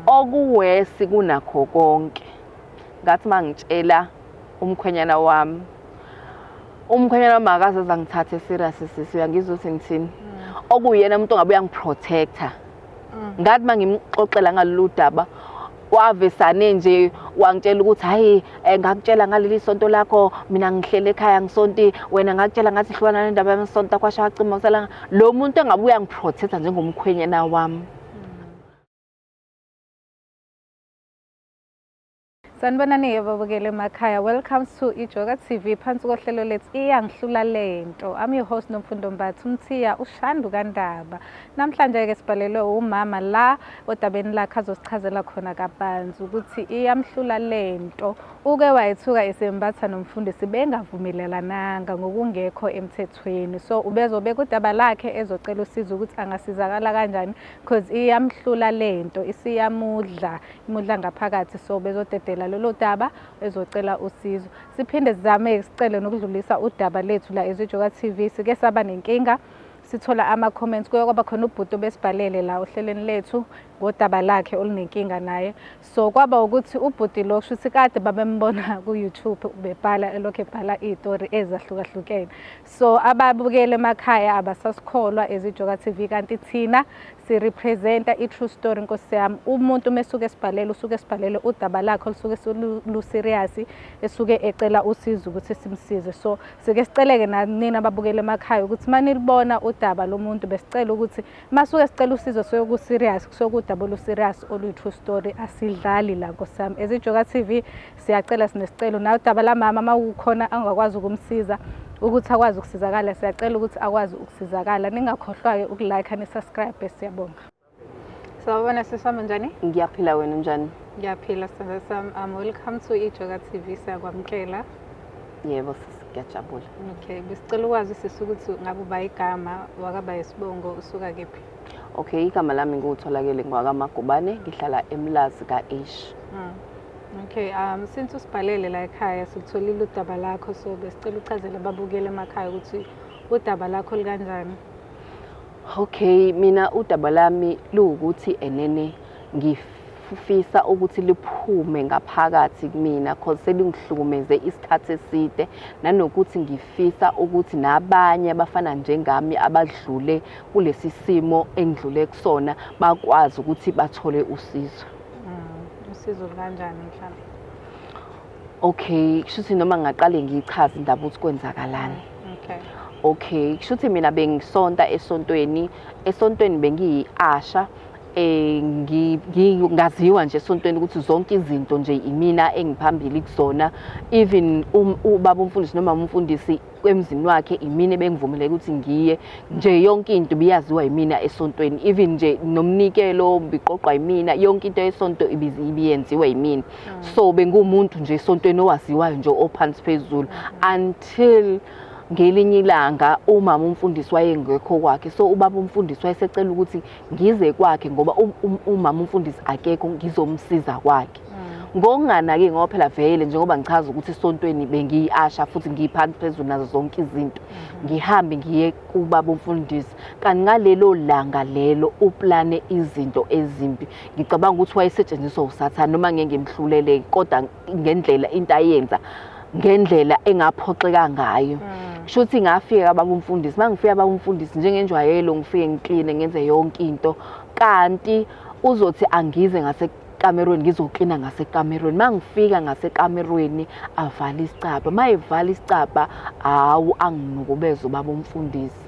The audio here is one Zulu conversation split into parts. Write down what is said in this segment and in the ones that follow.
Okuwesi kunakho konke, ngathi uma ngitshela umkhwenyana wami, umkhwenyana wami akaze azangithathe serious sisi, uyangizwa ukuthi ngithini? Okuyena umuntu ongabe uyangiprotector. Ngathi uma ngimxoxela ngalolu daba, wavesane nje wangitshela ukuthi hhayi ngakutshela ngaleli sonto lakho, mina ngihlele ekhaya ngisonti, wena ngakutshela ngathi hlukana nendaba yamasonto akwasha wacima usalanga. Lo muntu engabe uyangiprotector njengomkhwenyana wami. Sanibonani-ke babukeli emakhaya. Welcome to Ijoka TV phansi kohlelo lethu Iyangihlula Lento. I'm your host Nomfundo Mbatha Umthiya uShandu kaNdaba. Namhlanje-ke sibhalelwe umama la odabeni lakhe azosichazela khona kabanzi ukuthi iyamhlula lento. Uke wayethuka esembatha nomfundisi bengavumelananga ngokungekho emthethweni. So ubezobeka udaba lakhe ezocela usizo ukuthi angasizakala kanjani cause iyamhlula lento isiyamudla imudla ngaphakathi, so bezodedela lolo daba ezocela usizo. Siphinde sizame sicele nokudlulisa udaba lethu la ezijoka TV. Sike saba nenkinga sithola ama-comments, kuye kwaba khona ubhuti obesibhalele la ohlelweni lethu ngodaba lakhe olunenkinga naye. So kwaba ukuthi ubhuti lo kusho ukuthi kade babembona ku-YouTube bebhala, elokhu ebhala iy'tori ezahlukahlukene. So ababukele emakhaya abasasikholwa ezijoka TV, kanti thina sirepresenta i-true story. Nkosi yami, umuntu uma esuke esibhalele usuke esibhalele udaba lakhe olusuke lu-serious, esuke ecela usizo ukuthi simsize. So sike siceleke nanina ababukele emakhaya ukuthi uma nilibona udaba lomuntu, besicela ukuthi masuke sicela usizo suke ku-serious, kusuke kudaba olu-serious oluyi-true story. Asidlali la nkosi yami ezijoka TV. Siyacela, sinesicelo nawe udaba lamama, uma kukhona angakwazi ukumsiza ukuthi akwazi ukusizakala, siyacela ukuthi akwazi ukusizakala. Ningakhohlwa-ke ukulike ni-subscribe. Siyabonga. Sawubona sisi wami, njani? Ngiyaphila, wena unjani? Ngiyaphila sithandwa sami. Welcome to Ijoka TV, siyakwamukela. Yebo sisi, ngiyajabula. Okay, besicela ukwazi sisi ukuthi ngabe uba igama wakaba isibongo, usuka kephi? Okay, igama lami nguTholakele ngwakaMagubane, ngihlala eMlazi ka-H. Okay, since usibhalele la ekhaya sikutholile udaba lakho, so besicela uchazele ababukeli emakhaya ukuthi udaba lakho likanjani. Okay, mina udaba lami luwukuthi enene ngifisa ukuthi liphume ngaphakathi kumina cause selingihlukumeze isikhathi eside, nanokuthi ngifisa ukuthi nabanye abafana njengami abadlule kulesi simo engidlule kusona bakwazi ukuthi bathole usizo. Usizo kanjani mhlawumbe? Okay, kusho ukuthi noma ngingaqale ngiyichaze indaba ukuthi kwenzakalani. Okay. Okay, kusho ukuthi mina bengisonta esontweni, esontweni bengiyi-usher, ngaziwa nje esontweni ukuthi zonke izinto nje imina engiphambili kuzona. Even ubaba umfundisi noma umfundisi emzini wakhe imina ebengivumeleke ukuthi ngiye nje, yonke into ibiyaziwa yimina esontweni, even nje nomnikelo biqoqwa yimina, yonke into yesonto ibiyenziwa yimina. So bengumuntu nje esontweni owaziwayo nje ophansi phezulu, until ngelinye ilanga umama umfundisi wayengekho kwakhe, so ubaba umfundisi wayesecela ukuthi ngize kwakhe ngoba umama umfundisi akekho, ngizomsiza kwakhe. Ngokunganaki, ngoba phela vele njengoba ngichaza ukuthi esontweni bengiyi-usher futhi ngiyiphansi phezulu nazo zonke izinto, ngihambe ngiye kubaba umfundisi. Kanti ngalelo langa lelo uplane izinto ezimbi. Ngicabanga ukuthi wayesetshenziswa uSathane, noma ngeke ngimhlulele, kodwa ngendlela into ayenza, ngendlela engaphoxeka ngayo. Kusho ukuthi ngafika kababa umfundisi, uma ngifika baba umfundisi njengenjwayelo ngifike ngikline ngenze yonke into, kanti uzothi angize ngasekamerweni ngizoklina ngasekamerweni. Uma ngifika ngasekamerweni avale isicabha, uma evala isicabha, hawu, anginukubeza ubaba umfundisi.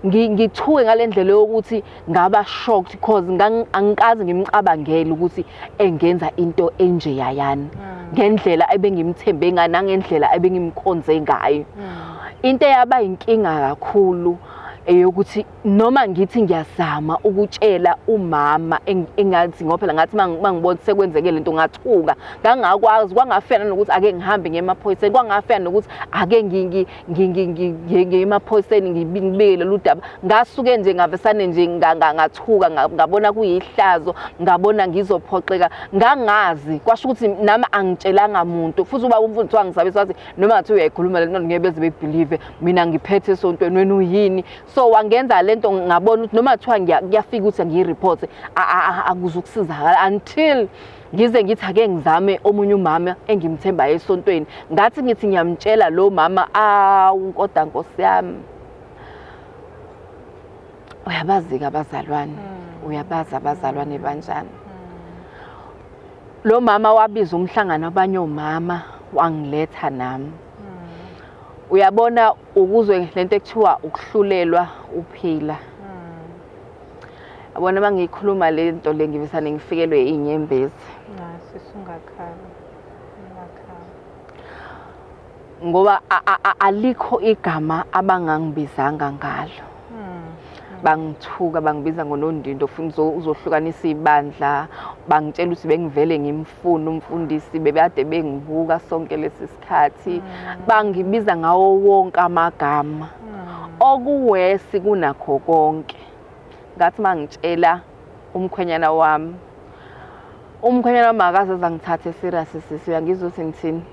Ngithuke ngale ndlela yokuthi ngaba shocked cause angikaze ngimcabangele ukuthi engenza into enjeyayana, ngendlela ebengimthembe ngayo nangendlela ebengimkhonze ngayo. Into eyaba inkinga kakhulu eyokuthi noma ngithi ngiyazama ukutshela umama engathi, ngoba phela ngathi mangibona sekwenzeke lento ngathuka, ngangakwazi, kwangafana nokuthi ake ngihambe ngiye emaphoyiseni, kwangafana nokuthi ake ngiye emaphoyiseni ngibike lolu daba. Ngasuke nje ngavesane nje ngathuka, ngabona kuyihlazo, ngabona ngizophoxeka, ngangazi. Kwasho ukuthi nami angitshelanga muntu, futhi ubaba umfundisi wangisabisa wathi noma ngathi uyayikhuluma le nto ngeke beze bebelieve, mina ngiphethe esontweni, wena uyini? So wangenza le Lento ngabona ukuthi noma kuthiwa kuyafika ukuthi ngiyi-report, akuzukusizakala until ngize ngithi ake ngizame omunye umama engimthembayo esontweni. Ngathi ngithi ngiyamtshela lo mama, awu kodwa nkosi yami, uyabazi-ke abazalwane, uyabazi abazalwane banjani. Lo mama wabiza umhlangano abanye omama, wangiletha nami. Uyabona, ukuzwe lento ekuthiwa ukuhlulelwa uphila. Yabona, uma ngiyikhuluma le nto le, ngivesane ngifikelwe iy'nyembezi. Na, sisi, ungakhala, ungakhala. Ngoba alikho igama abangangibizanga ngalo. Bangithuka, bangibiza ngonondindo, funa uzohlukanisa ibandla. Bangitshela ukuthi bengivele ngimfuna umfundisi, bebekade bengibuka sonke lesi sikhathi. Bangibiza ngawo wonke amagama. Okuwesi kunakho konke, ngathi mangitshela umkhwenyana wami, umkhwenyana wami akaze azangithathe serious. Sisi, uyangizwa ukuthi ngithini?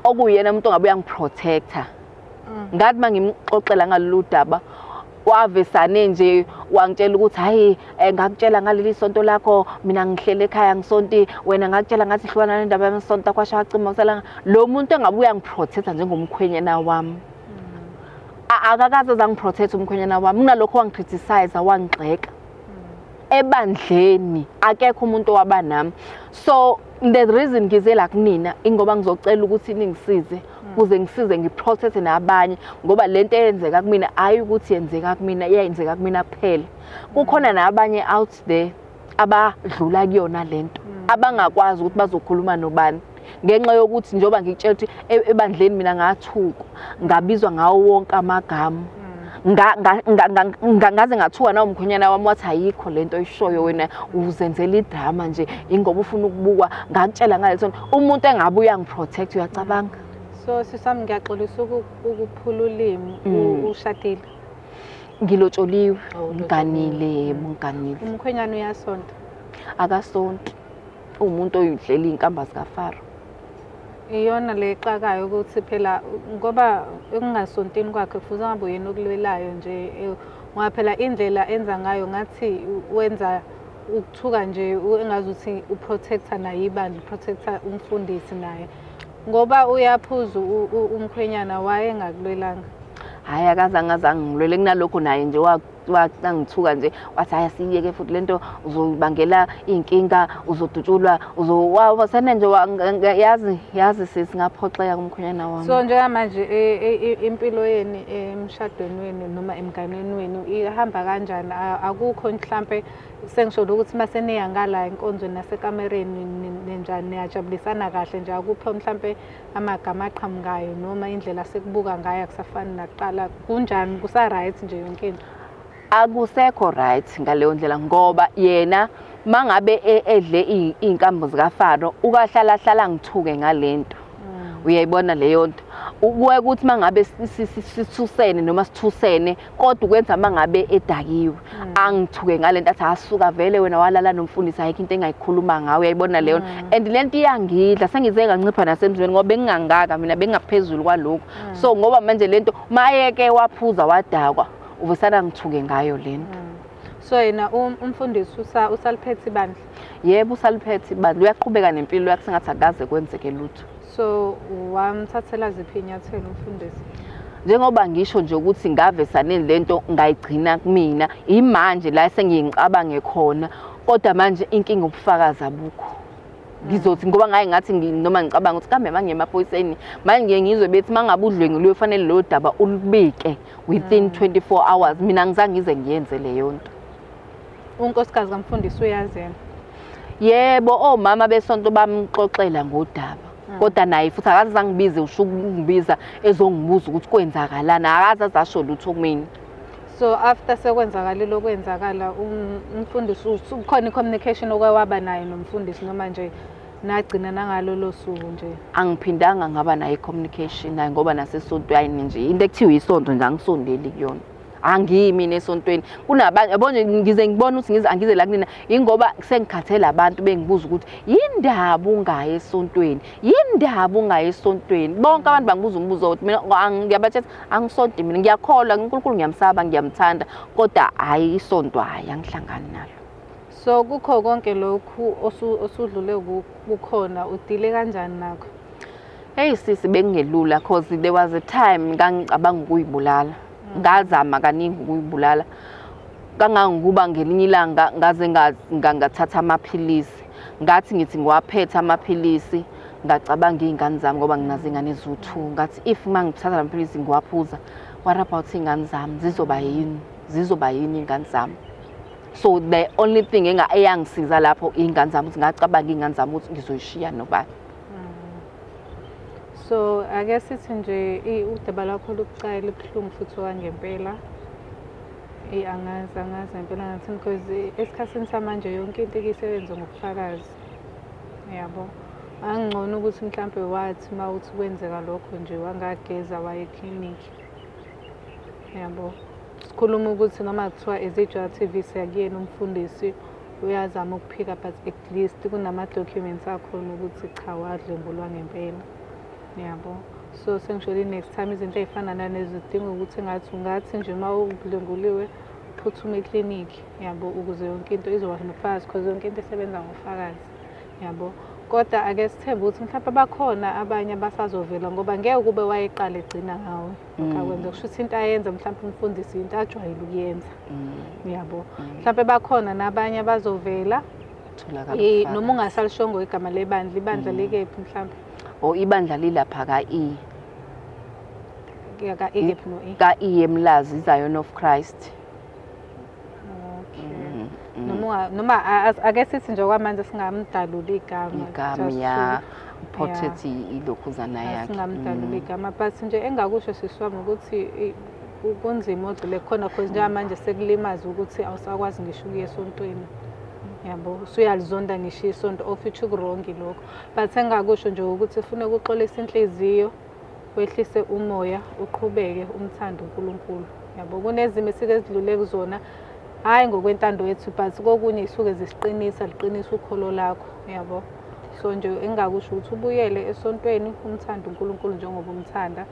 Okuyena umuntu ongabe uyangiprotecta. Ngathi uma ngimxoxela ngalolu daba, wavesane nje wangitshela ukuthi, "Hayi, ngakutshela ngaleli sonto lakho, mina ngihlele ekhaya ngisonti wena, ngakutshela ngathi hlukana nendaba yamasonto, kwasha wacima usala." Lo muntu engabe uyangiprotecta njengomkhwenyana wami, akakaze azangiprotect umkhwenyana wami. Kunalokho wangicriticize, wangigxeka ebandleni, akekho umuntu owaba nami. So the reason ngize la kunina ingoba ngizocela ukuthi ningisize, kuze ngisize ngiprotect nabanye, ngoba lento eyenzeka kumina ayi ukuthi yenzeka kumina, iyenzeka kumina kuphela, kukhona nabanye out there abadlula kuyona lento, abangakwazi ukuthi bazokhuluma nobani, ngenxa yokuthi njengoba ngikutshela ukuthi ebandleni mina ngathukwa, ngabizwa ngawo wonke amagama. Ngaze ngathuka nawo umkhwenyana wami, wathi, "Ayikho lento oyishoyo wena, uzenzela idrama nje ingoba ufuna ukubukwa. Ngakutshela ngaleso." Umuntu engabe uyangiprotect, uyacabanga? So sisami, ngiyaxolisa ukuphula ulimi. Ushadile? Ngilotsholiwe. Oh, ulotsholiwe. Ngiganile, yebo, ngiganile. Umkhwenyana uyasonta? Akasonti, uwumuntu oyidlela iy'nkamba zikaFaro. Iyona le exakayo ukuthi phela ngoba ekungasontini kwakhe kufuze ngabe uyena okulwelayo nje, ngoba phela indlela enza ngayo ngathi wenza ukuthuka nje, engazuthi uprotector naye ibandla, uprotector umfundisi naye, ngoba uyaphuza. Umkhwenyana wayengakulwelanga? Hhayi, akazange azangilwele. Kunalokho naye nje wangithuka nje, wathi, "Hhayi, asiyeke futhi lento, uzobangela iy'nkinga, uzodutshulwa." Wasena nje yazi, yazi sisi, ngaphoxeka kumkhwenyana wami. So njengamanje impilo yenu emshadweni wenu noma emnganeni wenu ihamba kanjani? Akukho mhlampe, sengisho ukuthi uma seniya ngala enkonzweni nasekamereni ninjani, niyajabulisana kahle nje? Akukho mhlampe amagama aqhamukayo noma indlela sekubuka ngayo akusafani nakuqala? Kunjani, kusa-right nje yonke into? Akusekho right ngaleyo ndlela, ngoba yena mangabe edle iy'nkambo zikaFaro, ukahlala hlala ngithuke ngalento. Uyayibona leyo nto? Kuye ukuthi mangabe sithusene noma sithusene, kodwa ukwenza mangabe edakiwe, angithuke ngalento, athi, "Asuka vele wena, walala nomfundisi, ayikho into engayikhuluma ngawe." Uyayibona leyo nto? And lento iyangidla, sengize ngancipha nasemzimbeni, ngoba bengingangaka mina, bengingaphezulu kwalokhu. So ngoba manje lento mayeke waphuza wadakwa, uvesana ngithuke ngayo lento. So yena umfundisi usaliphethe ibandla? Yebo, usaliphethe ibandla, uyaqhubeka nempilo yakhe sengathi akaze kwenzeke lutho. So wamthathela ziphi iy'nyathelo umfundisi? Njengoba ngisho nje ukuthi ngavesane lento ngayigcina kumina, imanje la sengiyicabange khona, kodwa manje inkinga ubufakazi abukho. Ngizothi ngoba ngaye ngathi noma ngicabanga ukuthi kambe mangiye emaphoyiseni manje, ngiye ngizwe bethi mangabe udlwenguliwe fanele lolo daba ulubike within 24 hours. Mina ngizange ngize ngiyenze leyo nto. Unkosikazi kamfundisi uyazi yena? Yebo, omama besonto bamxoxela ngodaba, kodwa naye futhi akaze angibize, usho ukungibiza ezongibuza ukuthi kwenzakalani, akaze azasho lutho kumina. So after sekwenzakalile okwenzakala, umfundisi ukhona i-communication oke waba nayo nomfundisi, noma nje nagcina nangalolo suku nje? Angiphindanga ngaba nayo i-communication naye, ngoba nasesontweni nje, into ekuthiwa isonto nje, angisondeli kuyona. Angiyi mina esontweni. Kunabantu yabo nje, ngize ngibone ukuthi ngize angize la kunina ingoba sengikhathele abantu bengibuza ukuthi yindaba ungayi esontweni, yindaba ungayi esontweni. Bonke abantu bangibuza umbuzo wokuthi mina ngiyabatshela angisonti mina, ngiyakholwa uNkulunkulu, ngiyamsaba, ngiyamthanda, kodwa hhayi isonto, hhayi angihlangani nalo. So kukho konke lokhu osudlule kukhona, udile kanjani nakho? Hey sisi, bekungelula cause there was a time ngangicabanga ukuyibulala. Ngazama kaningi ukuyibulala, kangangokuba ngelinye ilanga ngaze ngathatha amaphilisi. Ngathi ngithi ngiwaphethe amaphilisi, ngacabanga iy'ngane zami ngoba nginazo iy'ngane eziwu-2. Ngathi if uma ngithatha la maphilisi ngiwaphuza, what about iy'ngane zami, zizoba yini, zizoba yini iy'ngane zami? So the only thing eyangisiza lapho iy'ngane zami, ukuthi ngacabanga iy'ngane zami ukuthi ngizoyishiya nobani. So ake sithi nje udaba lwakho lubucayi, lubuhlungu futhi okwangempela. Eyi angazi, angazi ngempela ngathini because esikhathini samanje yonke into isebenza ngobufakazi, yabo. Angcono ukuthi mhlampe wathi uma uthi kwenzeka lokho nje wangageza waya eklinikhi, yabo. Sikhuluma ukuthi noma kuthiwa eziJola TV siyakuyena umfundisi uyazama ukuphika, but at least kunama-documents akhona ukuthi cha wadlwengulwa ngempela, yabo. So sengisho next time izinto ey'fana nalezi zidinga ukuthi engathi ungathi nje uma udlwenguliwe phuthume eklinikhi, yabo, ukuze yonke into izoba nobufakazi because yonke into isebenza ngofakazi, yabo. Kodwa ake sithembe ukuthi mhlawumbe bakhona abanye abasazovela ngoba ngeke kube wayeqala egcina ngawe lokhu akwenza, kusho ukuthi into ayenza mhlawumbe umfundisi into ajwayele ukuyenza, yabo. Mhlawumbe bakhona nabanye abazovela. Tholakala ubufakazi. Noma ungasalishongo igama lebandla, ibandla likephi mhlawumbe? O ibandla lilapha ka-E. Ka-E kephi no-E? Ka-E eMlazi, Zion of Christ. Okay. Noma ake sithi nje okwamanje singamdaluli igama. Igama ya portrait ilokhuzana yakhe. Singamdaluli igama, but nje engakusho sisi wami ukuthi kunzima odlule khona cause njengamanje sekulimaza ukuthi awusakwazi ngisho ukuya esontweni. Yabo, usuyalizonda ngisho isonto, of which ku-wrong lokho. But engakusho nje ukuthi kufuneka uxolise inhliziyo, wehlise umoya, uqhubeke umthande uNkulunkulu. Yabo, kunezimo esike sidlule kuzona, hhayi ngokwentando yethu, but kokunye isuke zisiqinisa, liqinisa ukholo lakho, yabo. So nje engakusho ukuthi ubuyele esontweni, umthande uNkulunkulu njengoba umthanda.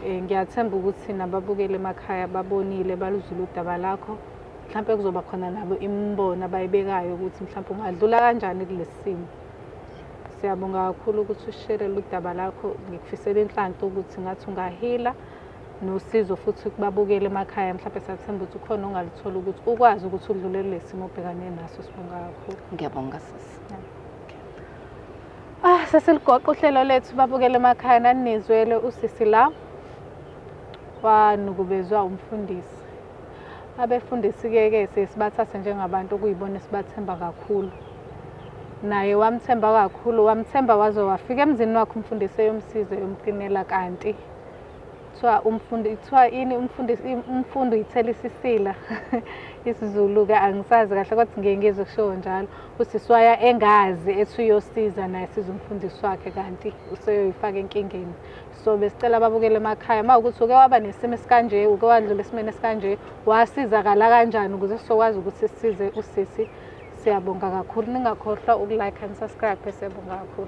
Ngiyathemba ukuthi nababukeli emakhaya babonile, baluzwile udaba lakho. Mhlampe kuzoba khona nabo imibono abayibekayo ukuthi mhlampe ungadlula kanjani kulesi simo. Siyabonga kakhulu ukuthi usherele udaba lakho. Ngikufisela inhlanhla ukuthi ngathi ungahila nosizo futhi kubabukeli emakhaya. Mhlampe siyathemba ukuthi ukhona ongaluthola ukuthi ukwazi ukuthi udlule kulesi simo obhekane naso. Sibonga kakhulu. Ngiyabonga sisi. Ah, sesiligoqa uhlelo lethu babukele emakhaya, naninizwele usisi la wanukubezwa umfundisi. Abefundisi-ke sesibathathe njengabantu okuyibona esibathemba kakhulu. Naye wamthemba kakhulu, wamthemba waze wafika emzini wakhe umfundisi eyomsiza eyomqinela, kanti kuthiwa umfundi, kuthiwa ini umfundisi, umfundi uyithela isisila. isiZulu-ke angisazi kahle kodwa ngike ngizwe kushiwo njalo. Usisi waya engazi ethi uyosiza naye siza umfundisi wakhe, kanti useyoyifaka enkingeni. So besicela ababukele emakhaya, uma ukuthi uke waba nesimo esikanje, uke wadlula esimeni esikanje, wasizakala kanjani ukuze sizokwazi ukuthi sisize usisi. Siyabonga kakhulu, ningakhohlwa uku-like and subscribe. Siyabonga kakhulu.